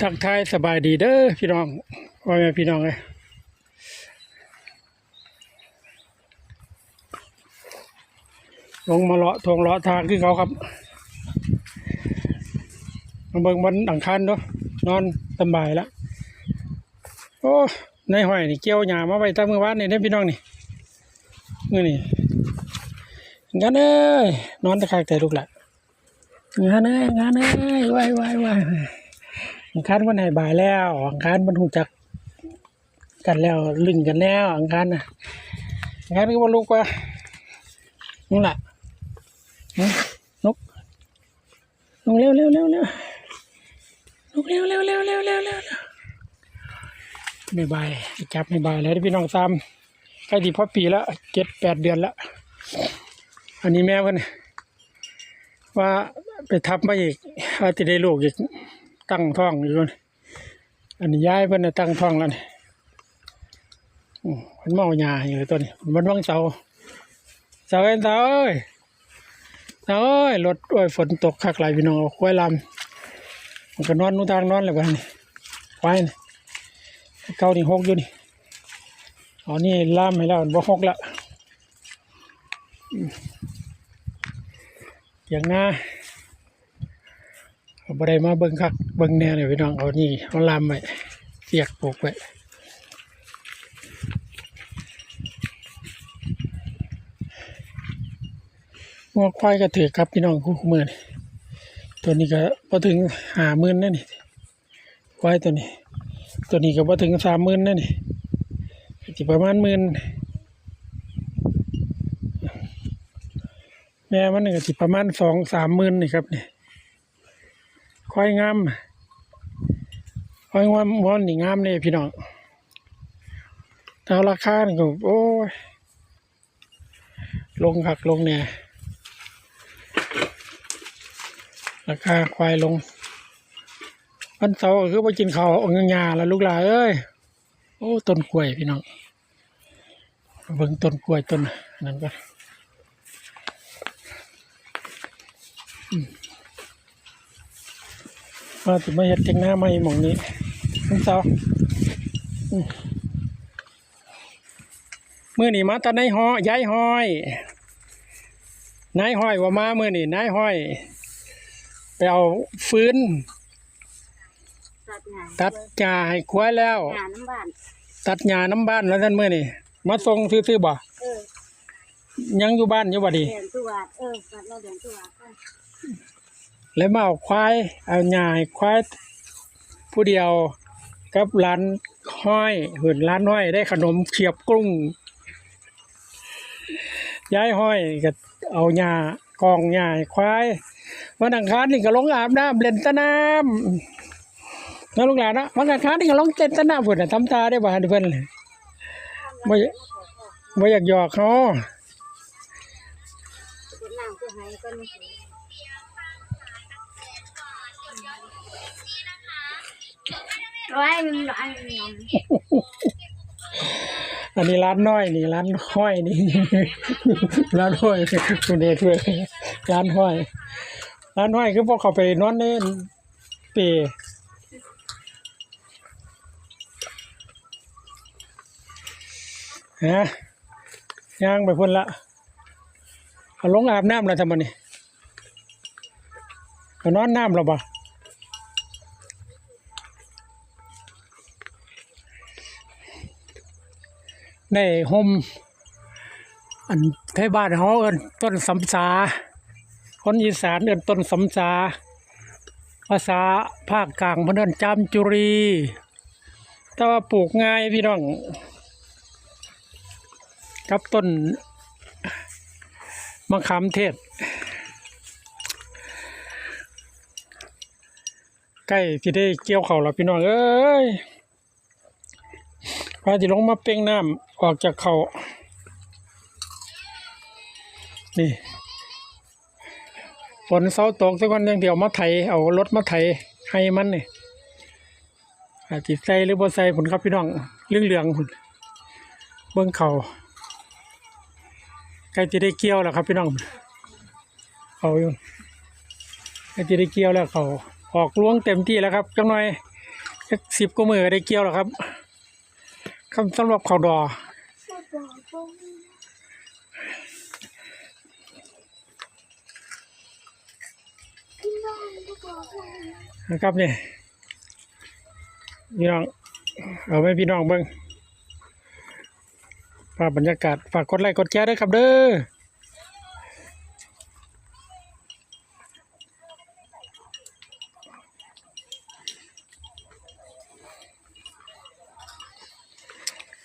ທັກທາຍສະບາຍດີເດີພີ່ນ້ອງ ພໍ່ແມ່ພີ່ນ້ອງເອີຍ ລົງມາເລາະທົ່ງເລາະທາງຄືເກົ່າຄັບ ມາເບິ່ງວັນອັງຄານເນາະ ນອນສຳບາຍລະ ໂອ້ ນາຍຫ້ອຍນີ້ກ່ຽວຫຍ້າມາໄວ້ແຕ່ມື້ວານນີ້ເດ້ພີ່ນ້ອງນີ້ ມື້ນີ້ ອັງຄານເອີຍ ນອນແຕ່ຄັກແຕ່ລູກຫຼານ ອັງຄານເອີຍ ອັງຄານເອີຍ ໄວໆ ອັງຄານມັນໃຫ້ບາຍແລ້ວ ອັງຄານມັນຮູ້ຈັກກັນແລ້ວ ລຶ້ງກັນແລ້ວ ອັງຄານນະ ອັງຄານຄືບໍ່ລຸກວະ ນຸ່ນລະ ຫື ລຸກ ລຸກເລັວໆໆໆ ລຸກເລັວໆໆໆ ແມ່ບາຍ ຈັບແມ່ບາຍແລ້ວເດ້ພີ່ນ້ອງ ສາມ ໃກ້ຊິພໍປີລະ ເຈັດແປດເດືອນລະ ອັນນີ້ແມ່ເພິ່ນ ວ່າໄປທັບມາອີກ ວ່າຊິໄດ້ລູກອີກ ຕັ້ງທ້ອງຢູ່ ອັນນີ້ຍາຍເພິ່ນຕັ້ງທ້ອງແລ້ວນີ້ ອືມ ເພິ່ນມາເອົາຫຍ້າໃຫ້ຕົວນີ້ ເພິ່ນວັງເສົາ ເສົາເອີຍ ເສົາເອີຍ ເສົາເອີຍ ລົດ ໂອ້ຍ ຝົນຕົກຄັກຫຼາຍພີ່ນ້ອງ ເອົາຄວາຍລາມ ມັນກໍນອນຢູ່ທາງນອນແລ້ວບັດນີ້ ຄວາຍນີ້ ເກົ່ານີ້ຫົກຢູ່ນີ້ ເອົານີ້ລາມໃຫ້ແລ້ວ ມັນບໍ່ຫົກລະ ອືມ ຖຽງນາ ບໍ່ໄດ້ມາເບິ່ງຄັກເບິ່ງແນ່ເລີຍພີ່ນ້ອງ ເອົານີ້ເຮົາລາມໄວ້ ສຽກປູກໄວ້ ງົວຄວາຍກໍຖືກຄັບພີ່ນ້ອງ ຄູ່ມື້ນີ້ ຕົວນີ້ກໍບໍ່ເຖິງຫ້າໝື່ນເດ້ນີ້ ຄວາຍຕົວນີ້ ຕົວນີ້ກໍບໍ່ເຖິງສາມໝື່ນເດ້ນີ້ ຊິປະມານໝື່ນ ແມ່ມັນກໍຊິປະມານສອງສາມໝື່ນນີ້ຄັບນີ້ ຄວາຍງາມ ຄວາຍງາມ ງາມນີ້ງາມເດ້ພີ່ນ້ອງ ແຕ່ລາຄານີ້ກໍ ໂອ້ຍ ລົງຄັກລົງແນ່ ລາຄາຄວາຍລົງ ວັນເສົາກໍຄືບໍ່ກິນເຂົ້າຫຍ້າລະລູກຫຼາເອີຍ ໂອ້ ຕົ້ນກ້ວຍພີ່ນ້ອງ ເບິ່ງຕົ້ນກ້ວຍຕົ້ນນັ້ນກ່ອນ ອືມ ວ່າຊິມາເຮັດຖຽງນາໃໝ່ໝ່ອງນີ້ ວັນເສົາ ອືມ ມື້ນີ້ມາແຕ່ນາຍຮ້ອຍ ຍາຍຮ້ອຍ ນາຍຮ້ອຍບໍ່ມາມື້ນີ້ ນາຍຮ້ອຍໄປເອົາຟືນ ຕັດຫຍ້າ ຕັດຫຍ້າໃຫ້ຄວາຍແລ້ວ ຫຍ້ານຳບ້ານ ຕັດຫຍ້ານຳບ້ານວ່າຊັ້ນ ມື້ນີ້ມາສົ່ງຊື່ໆບໍ່? ເອີ ຍັງຢູ່ບ້ານຢູ່ບໍ່ນີ້? ແດນສຸວາດ ເອີ ວັດລາວແດນສຸວາດ ເອີ ແລ້ວມາເອົາຄວາຍ ເອົາຫຍ້າໃຫ້ຄວາຍຜູ້ດຽວກັບຫຼານຮ້ອຍ ເພິ່ນຫຼານຮ້ອຍໄດ້ຂະໜົມຂຽບກຸ້ງ ຍາຍຮ້ອຍກໍເອົາຫຍ້າ ກອງຫຍ້າໃຫ້ຄວາຍ ວັນອັງຄານນີ້ກໍລົງອາບນ້ຳ ຫຼິ້ນສະໜາມ ເນາະລູກຫຼານເນາະ ວັນອັງຄານນີ້ກໍລົງເຕັ້ນຕະໜະພຸ້ນນະ ທຳທ່າໄດ້ບໍ່ຫັ້ນເພິ່ນ ບໍ່ ບໍ່ຢາກຫຍອກເຮົາ ໂອ້ຍ ມັນ ອັນ ອັນນີ້ຫຼານນ້ອຍນີ້ ຫຼານຮ້ອຍນີ້ ຫຼານຮ້ອຍ ຜູ້ເດດເວີຍ ຫຼານຮ້ອຍ ຫຼານນ້ອຍຄືບໍ່ເຂົ້າໄປນອນໃນເປ ຮະ ຍ່າງໄປພຸ້ນລະ ເອົາລົງອາບນ້ຳລະຊະບັດນີ້ ເອົານອນນ້ຳລະບໍ່ ໄດ້ຮົ່ມ ອັນໄທບ້ານເຮົາເອີ້ນຕົ້ນສຳສາ ຄົນອີສານເອີ້ນຕົ້ນສຳສາ ພາສາພາກກາງເພິ່ນເອີ້ນຈາມຈຸລີ ແຕ່ວ່າປູກງ່າຍພີ່ນ້ອງ ກັບຕົ້ນມະຂາມເທດ ໃກ້ຊິໄດ້ກ່ຽວເຂົ້າແລ້ວພີ່ນ້ອງເອີຍ. ວ່າຊິລົງມາເປັ່ງນ້ຳອອກຈາກເຂົ້າ ນີ້ ຝົນເຊົາຕົກຊະກ່ອນ ຈັ່ງຊິເອົາມາໄຖ ເອົາລົດມາໄຖໄຮ່ມັນນີ້ ອາດຊິໃສ່ຫຼືບໍ່ໃສ່ພຸ້ນຄັບພີ່ນ້ອງ ເຫຼືອງໆພຸ້ນ ເບິ່ງເຂົ້າ ໃກ້ຊິໄດ້ກ່ຽວແລ້ວຄັບພີ່ນ້ອງ. ເຂົ້າຢູ່ ໃກ້ຊິໄດ້ກ່ຽວແລ້ວ ເຂົ້າອອກລວງເຕັມທີ່ແລ້ວຄັບ ຈັກໜ່ອຍ ຈັກສິບກວ່າມື້ກໍໄດ້ກ່ຽວແລ້ວຄັບ ຄຳສຳລັບເຂົ້າດໍນະຄັບນີ້ ພີ່ນ້ອງ ເອົາໃຫ້ພີ່ນ້ອງເບິ່ງພາບບັນຍາກາດ. ຝາກກົດໄລ້ກົດແຊເດີຄັບເດີ.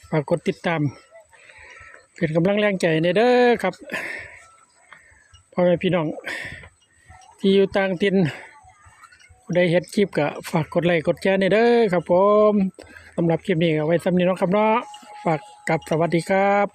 ຝາກກົດຕິດຕາມ ເປັນກຳລັງແຮງໃຈແດ່ເດີຄັບ ພໍ່ແມ່ພີ່ນ້ອງທີ່ຢູ່ຕ່າງຖິ່ນ ຜູ້ໃດເຫັນຄລິບກໍຝາກກົດໄລ້ກົດແຊແດ່ເດີຄັບຜົມ. ສຳລັບຄລິບນີ້ກໍໄວ້ສ່ຳນີ້ເນາະຄັບເນາະ ຝາກກັບ ສະຫວັດດີຄັບ.